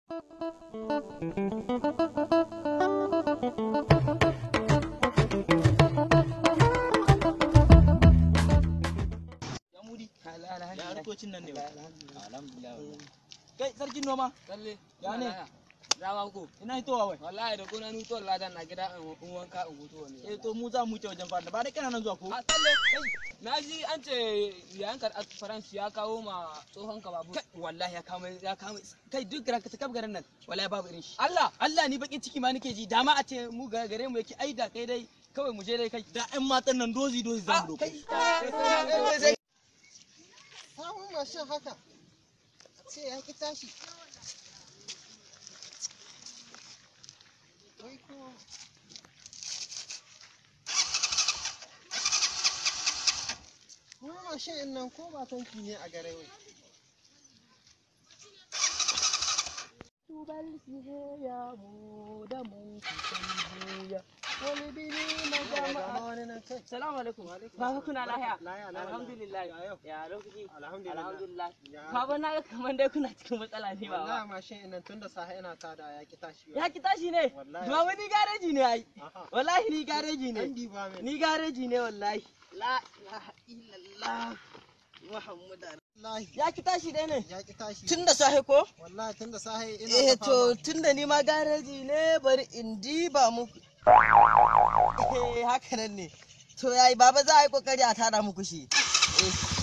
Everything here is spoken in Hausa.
Ya Mudi, ya harkokin nan ne ba. Alhamdulillah. Kai, sarkin noma. Tsalle. Ya ne? Rawa ko. Ina hitowa wai. Wallahi da gona nuto ladan na gida in wanka in hutu wani. Eh, to mu za mu wuce wajen fara. Ba dai kana nan zuwa ko? A tsalle. Na ji an ce yayan ka France ya kawo ma tsohon ka babu. Kai, wallahi ya kama, ya kama kai duk garan ka kaf garin nan, wallahi babu irin shi. Allah. Allah, ni bakin ciki ma nake ji, dama a ce mu gare mu yake, ai da kai dai kawai mu je dai kai. Da ƴan matan nan dozi dozi za mu doko. Kai. Samun mashin haka ce ya ki tashi. Wai ko wai mashin ɗin nan ko ba tanki ne a gare wai. Wani bini na jama'a. Wani nan kai. Salamu alaikum. Baba, kuna lahiya? Lahiya, lahiya. Alhamdulillah. Ya yau? Ya lokaci. Alhamdulillah. Alhamdulillah. Ya. Baba, na ga kaman dai kuna cikin matsala ne, baba. Wallahi mashin ɗin nan tun da safe ina tada ya ki tashi. Ya ki tashi ne? Wallahi. Baba, ni gareji ne ai. Aha. Wallahi ni gareji ne. An diba min. Ni gareji ne wallahi. La ilaha illallah Muhammadu. Wallahi Ya ki tashi dai ne? ya ki tashi. Tun da safe ko? Wallahi tun da safe ina Eh, ta to fama. tun da ni ma gareji ne, bari in diba muku. Eh, haka nan ne. To yayi baba, za a yi kokari a tara muku shi. Eh.